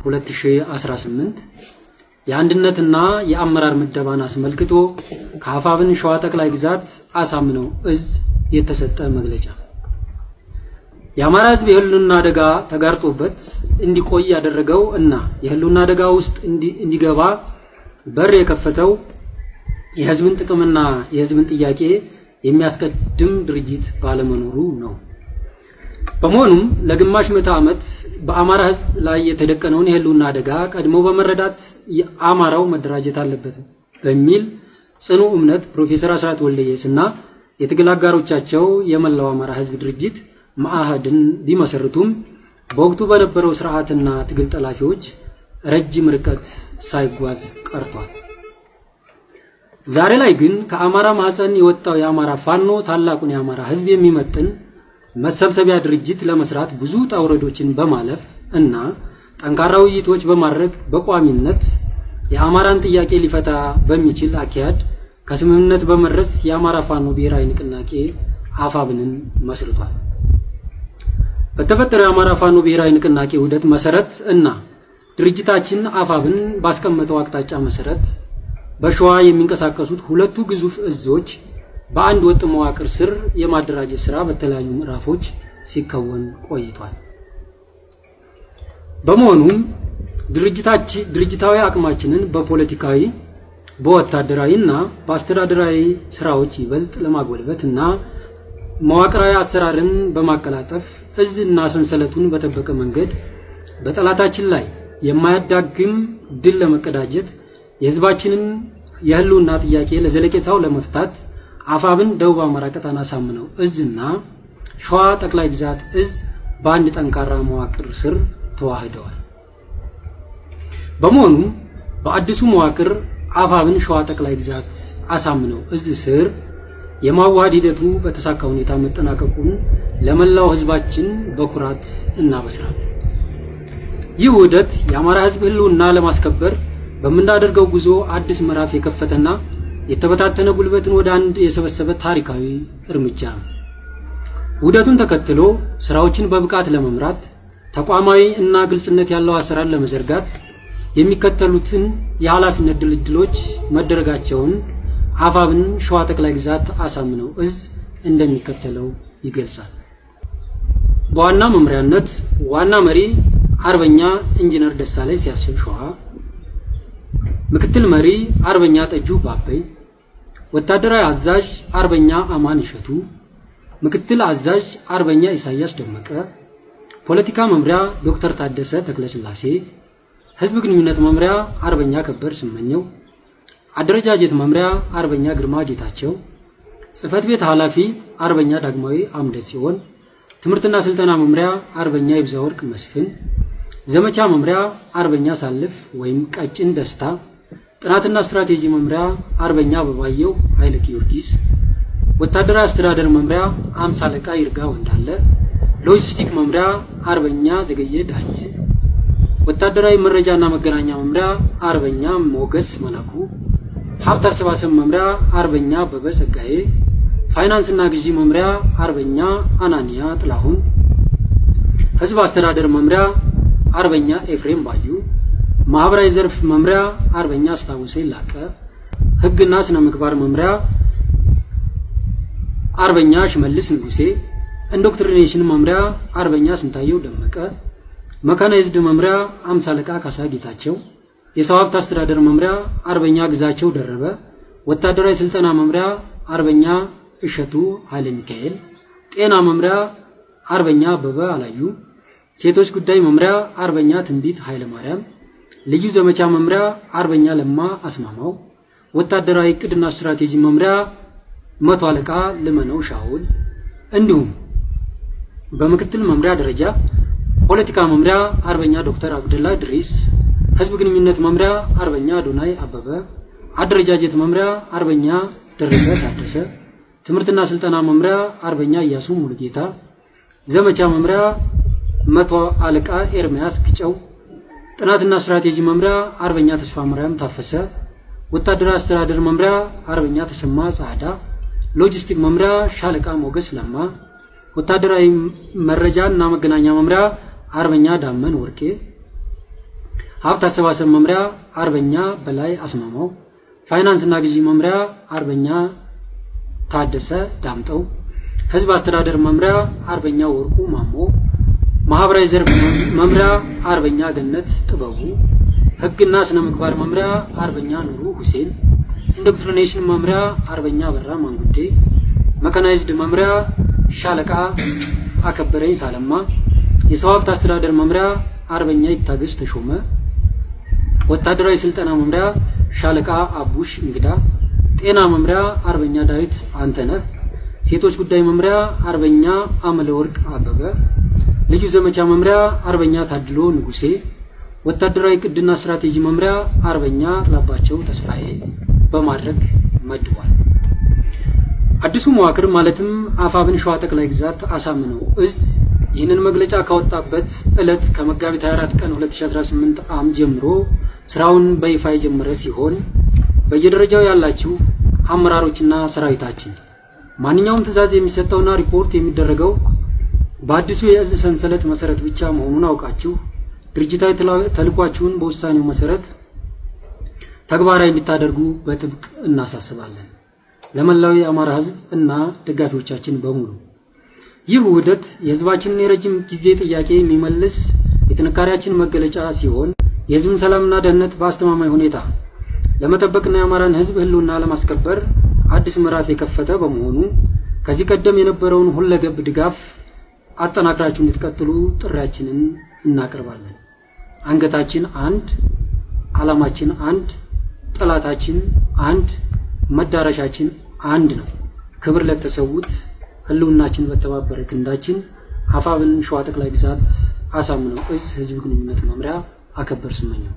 2018 የአንድነትና የአመራር ምደባን አስመልክቶ ከአፋብን ሸዋ ጠቅላይ ግዛት አሳምነው እዝ የተሰጠ መግለጫ። የአማራ ሕዝብ የህልውና አደጋ ተጋርጦበት እንዲቆይ ያደረገው እና የህልውና አደጋ ውስጥ እንዲገባ በር የከፈተው የህዝብን ጥቅምና የህዝብን ጥያቄ የሚያስቀድም ድርጅት ባለመኖሩ ነው። በመሆኑም ለግማሽ ምዕተ ዓመት በአማራ ህዝብ ላይ የተደቀነውን የህልውና አደጋ ቀድሞ በመረዳት የአማራው መደራጀት አለበት በሚል ጽኑ እምነት ፕሮፌሰር አስራት ወልደየስ እና የትግል አጋሮቻቸው የመላው አማራ ህዝብ ድርጅት መአህድን ቢመሰርቱም በወቅቱ በነበረው ስርዓትና ትግል ጠላፊዎች ረጅም ርቀት ሳይጓዝ ቀርቷል። ዛሬ ላይ ግን ከአማራ ማህፀን የወጣው የአማራ ፋኖ ታላቁን የአማራ ህዝብ የሚመጥን መሰብሰቢያ ድርጅት ለመስራት ብዙ ውጣ ውረዶችን በማለፍ እና ጠንካራ ውይይቶች በማድረግ በቋሚነት የአማራን ጥያቄ ሊፈታ በሚችል አካሄድ ከስምምነት በመድረስ የአማራ ፋኖ ብሔራዊ ንቅናቄ አፋብንን መስርቷል። በተፈጠረው የአማራ ፋኖ ብሔራዊ ንቅናቄ ውህደት መሰረት እና ድርጅታችን አፋብን ባስቀመጠው አቅጣጫ መሰረት በሸዋ የሚንቀሳቀሱት ሁለቱ ግዙፍ እዞች በአንድ ወጥ መዋቅር ስር የማደራጀት ስራ በተለያዩ ምዕራፎች ሲከወን ቆይቷል። በመሆኑም ድርጅታዊ አቅማችንን በፖለቲካዊ፣ በወታደራዊ እና በአስተዳደራዊ ስራዎች ይበልጥ ለማጎልበት እና መዋቅራዊ አሰራርን በማቀላጠፍ እዝ እና ሰንሰለቱን በጠበቀ መንገድ በጠላታችን ላይ የማያዳግም ድል ለመቀዳጀት የህዝባችንን የህልውና ጥያቄ ለዘለቄታው ለመፍታት አፋብን ደቡብ አማራ ቀጠና አሳምነው እዝና ሸዋ ጠቅላይ ግዛት እዝ በአንድ ጠንካራ መዋቅር ስር ተዋህደዋል። በመሆኑም በአዲሱ መዋቅር አፋብን ሸዋ ጠቅላይ ግዛት አሳምነው እዝ ስር የማዋሃድ ሂደቱ በተሳካ ሁኔታ መጠናቀቁን ለመላው ህዝባችን በኩራት እናበስራለን። ይህ ውህደት የአማራ ህዝብ ህልውና ለማስከበር በምናደርገው ጉዞ አዲስ ምዕራፍ የከፈተና የተበታተነ ጉልበትን ወደ አንድ የሰበሰበ ታሪካዊ እርምጃ ነው። ውህደቱን ተከትሎ ስራዎችን በብቃት ለመምራት ተቋማዊ እና ግልጽነት ያለው አሰራር ለመዘርጋት የሚከተሉትን የኃላፊነት ድልድሎች መደረጋቸውን አፋብን ሸዋ ጠቅላይ ግዛት አሳምነው እዝ እንደሚከተለው ይገልጻል። በዋና መምሪያነት ዋና መሪ አርበኛ ኢንጂነር ደሳለኝ ሲያስብ ሸዋ፣ ምክትል መሪ አርበኛ ጠጁ ባበይ፣ ወታደራዊ አዛዥ አርበኛ አማን እሸቱ፣ ምክትል አዛዥ አርበኛ ኢሳያስ ደመቀ፣ ፖለቲካ መምሪያ ዶክተር ታደሰ ተክለስላሴ፣ ህዝብ ግንኙነት መምሪያ አርበኛ ከበር ስመኘው፣ አደረጃጀት መምሪያ አርበኛ ግርማ ጌታቸው፣ ጽህፈት ቤት ኃላፊ አርበኛ ዳግማዊ አምደ ሲሆን፣ ትምህርትና ስልጠና መምሪያ አርበኛ ይብዛወርቅ መስፍን፣ ዘመቻ መምሪያ አርበኛ ሳልፍ ወይም ቀጭን ደስታ፣ ጥናትና ስትራቴጂ መምሪያ አርበኛ አበባየው ኃይለ ጊዮርጊስ፣ ወታደራዊ አስተዳደር መምሪያ አምሳ አለቃ ይርጋ ወንዳለ፣ ሎጂስቲክ መምሪያ አርበኛ ዘገየ ዳኘ፣ ወታደራዊ መረጃና መገናኛ መምሪያ አርበኛ ሞገስ መላኩ፣ ሀብት አሰባሰብ መምሪያ አርበኛ አበበ ጸጋዬ፣ ፋይናንስና ግዢ መምሪያ አርበኛ አናንያ ጥላሁን፣ ህዝብ አስተዳደር መምሪያ አርበኛ ኤፍሬም ባዩ፣ ማህበራዊ ዘርፍ መምሪያ አርበኛ አስታወሰ ላቀ፣ ህግና ስነ ምግባር መምሪያ አርበኛ ሽመልስ ንጉሴ፣ indoctrination መምሪያ አርበኛ ስንታየው ደመቀ፣ መካናይዝድ መምሪያ አምሳ አለቃ ካሳ ጌታቸው፣ የሰው ሀብት አስተዳደር መምሪያ አርበኛ ግዛቸው ደረበ፣ ወታደራዊ ስልጠና መምሪያ አርበኛ እሸቱ ኃይለ ሚካኤል፣ ጤና መምሪያ አርበኛ አበበ አላዩ፣ ሴቶች ጉዳይ መምሪያ አርበኛ ትንቢት ኃይለ ማርያም፣ ልዩ ዘመቻ መምሪያ አርበኛ ለማ አስማማው፣ ወታደራዊ እቅድና ስትራቴጂ መምሪያ መቶ አለቃ ልመነው ሻውል፣ እንዲሁም በምክትል መምሪያ ደረጃ ፖለቲካ መምሪያ አርበኛ ዶክተር አብደላ ድሪስ፣ ህዝብ ግንኙነት መምሪያ አርበኛ አዶናይ አበበ፣ አደረጃጀት መምሪያ አርበኛ ደረሰ ታደሰ፣ ትምህርትና ስልጠና መምሪያ አርበኛ እያሱ ሙሉጌታ፣ ዘመቻ መምሪያ መቶ አለቃ ኤርሚያስ ግጨው፣ ጥናትና ስትራቴጂ መምሪያ አርበኛ ተስፋ ማርያም ታፈሰ፣ ወታደራዊ አስተዳደር መምሪያ አርበኛ ተሰማ ጻዕዳ፣ ሎጂስቲክ መምሪያ ሻለቃ ሞገስ ለማ፣ ወታደራዊ መረጃ እና መገናኛ መምሪያ አርበኛ ዳመን ወርቄ፣ ሀብት አሰባሰብ መምሪያ አርበኛ በላይ አስማማው፣ ፋይናንስና ግዢ መምሪያ አርበኛ ታደሰ ዳምጠው፣ ህዝብ አስተዳደር መምሪያ አርበኛ ወርቁ ማሞ፣ ማህበራዊ ዘርፍ መምሪያ አርበኛ ገነት ጥበቡ፣ ህግና ስነ ምግባር መምሪያ አርበኛ ኑሩ ሁሴን፣ indoctrination መምሪያ አርበኛ በራ ማንጉዴ፣ መካናይዝድ መምሪያ ሻለቃ አከበረኝ ታለማ፣ የሰው ሀብት አስተዳደር መምሪያ አርበኛ ይታገስ ተሾመ፣ ወታደራዊ ስልጠና መምሪያ ሻለቃ አቡሽ እንግዳ፣ ጤና መምሪያ አርበኛ ዳዊት አንተነህ፣ ሴቶች ጉዳይ መምሪያ አርበኛ አመለወርቅ አበበ፣ ልዩ ዘመቻ መምሪያ አርበኛ ታድሎ ንጉሴ፣ ወታደራዊ ዕቅድና ስትራቴጂ መምሪያ አርበኛ ጥላባቸው ተስፋዬ በማድረግ መድቧል። አዲሱ መዋቅር ማለትም አፋብን ሸዋ ጠቅላይ ግዛት አሳምነው እዝ ይህንን መግለጫ ካወጣበት ዕለት ከመጋቢት 24 ቀን 2018 ዓ.ም ጀምሮ ስራውን በይፋ የጀመረ ሲሆን በየደረጃው ያላችሁ አመራሮችና ሰራዊታችን ማንኛውም ትዕዛዝ የሚሰጠውና ሪፖርት የሚደረገው በአዲሱ የእዝ ሰንሰለት መሰረት ብቻ መሆኑን አውቃችሁ ድርጅታዊ ተልዕኳችሁን በውሳኔው መሰረት ተግባራዊ እንድታደርጉ በጥብቅ እናሳስባለን። ለመላው የአማራ ሕዝብ እና ደጋፊዎቻችን በሙሉ ይህ ውህደት የህዝባችንን የረጅም ጊዜ ጥያቄ የሚመልስ የጥንካሬያችን መገለጫ ሲሆን የህዝብን ሰላምና ደህንነት በአስተማማኝ ሁኔታ ለመጠበቅና የአማራን ህዝብ ህልውና ለማስከበር አዲስ ምዕራፍ የከፈተ በመሆኑ ከዚህ ቀደም የነበረውን ሁለገብ ድጋፍ አጠናክራችሁ እንድትቀጥሉ ጥሪያችንን እናቀርባለን። አንገታችን አንድ፣ ዓላማችን አንድ፣ ጠላታችን አንድ፣ መዳረሻችን አንድ ነው። ክብር ለተሰዉት፣ ህልውናችን በተባበረ ክንዳችን። አፋብን ሸዋ ጠቅላይ ግዛት አሳምነው እዝ ህዝብ ግንኙነት መምሪያ አከበር ስመኘው።